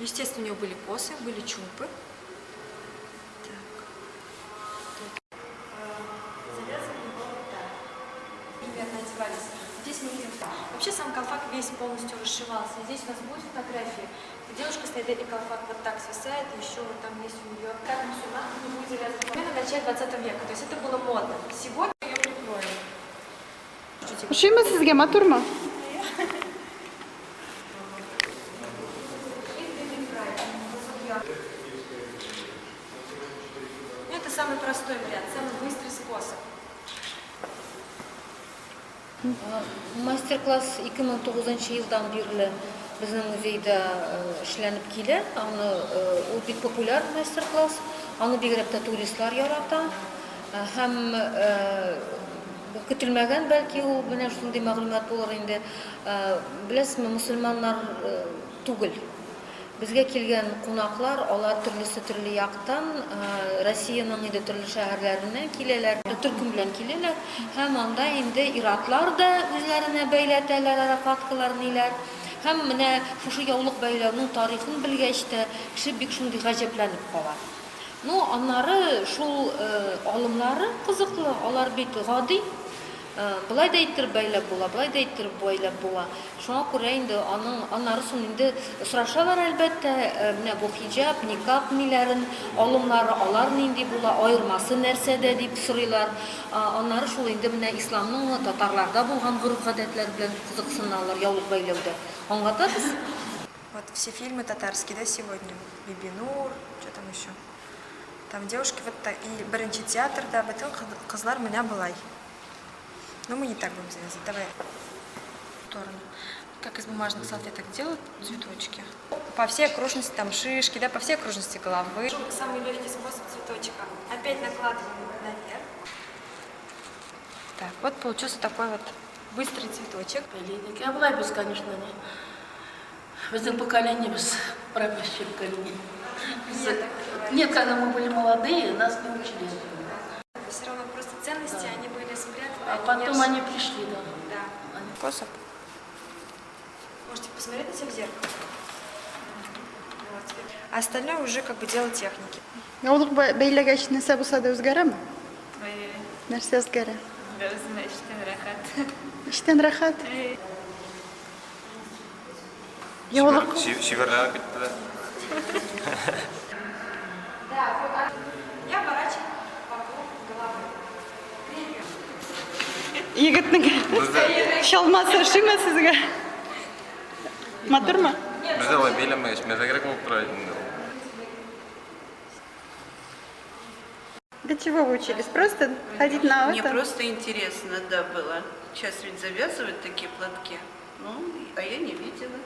Естественно, у нее были косы, были чумпы. Так. Завязывали его вот так. Примерно одевались. Здесь мы видим. Вообще сам колфак весь полностью расшивался. Здесь у нас будет фотография. Девушка стоит, и колфак вот так свисает, и еще вот там есть у нее. Как мусульманка не будет завязывать. Примерно в начале 20 века. То есть это было модно. Сегодня ее прикроем. Ошыймы сезгә, матурмы? Ну, это самый простой вариант, самый быстрый способ. Мастер-класс 2009 елдан бирле безнең музейда эшләнеп килә. Аны ул бик популяр мастер-класс. Аны бигрәк тә туристлар ярата. Һәм көтелмәгән бәлки ул менә шундый мәгълүмат булыр инде. Беләсезме, мусульманнар түгел. Безгә килгән кунаклар, алар төрлесе төрле яктан, Россиянең инде төрле шәһәрләреннән киләләр, төркем белән киләләр. Һәм анда инде иратлар да үзләренә бәйләтәләр, арафаткалар ниләр. Һәм менә шушы яулык бәйләүнең тарихын белгәч тә, кеше бик шундый гаҗәпләнеп кала. Ну, аннары шул алымнары кызыклы, алар бик гади. Былай да иттереп бәйләп була, былай да иттереп бәйләп була. Шуңа күрә инде аның аннары соң инде сорашалар әлбәттә, менә бу хиҗаб, никаб ниләрен, алымнары алар нинди була, аермасы нәрсәдә дип сорыйлар. Аннары шул инде менә исламның татарларда булган гореф-гадәтләр белән кызыксыналар яулык бәйләүдә. Аңлатабыз? Вот все фильмы татарские, да, сегодня. Бибинур, что там еще? Там девушки вот так, и беренче театр, да, бөтен кызлар менә болай. Но мы не так будем завязывать. Давай в сторону. Как из бумажных салфеток делают цветочки. По всей окружности там шишки, да, по всей окружности головы. Самый легкий способ цветочка. Опять накладываем наверх. Так, вот получился такой вот быстрый цветочек. Я была без, конечно, не. Безнең поколение, без пропащее поколение. Нет, когда мы были молодые, нас не учили. Все равно просто ценности, да. Они были спрятаны. А потом они пришли, да. Да. Способ. Можете посмотреть на себя в зеркало. Вот. А остальное уже как бы дело техники. Яулык бәйләгәч нәрсә булса да үзгәрәме? Нәрсә үзгәрә? Үземә эчтән рәхәт. Эчтән рәхәт? Яулык. Чибәрләнеп китте дә. Да, вот я оборачиваю вокруг головы. Егетнең чалмасы ошыймы сезгә? Матурмы? Бездә алай бәйләнмәгәч, мәзәгрәк булып тора инде. Для чего вы учились? Просто ходить на Мне это? просто интересно, да, было. Сейчас ведь завязывают такие платки. Ну, а я не видела.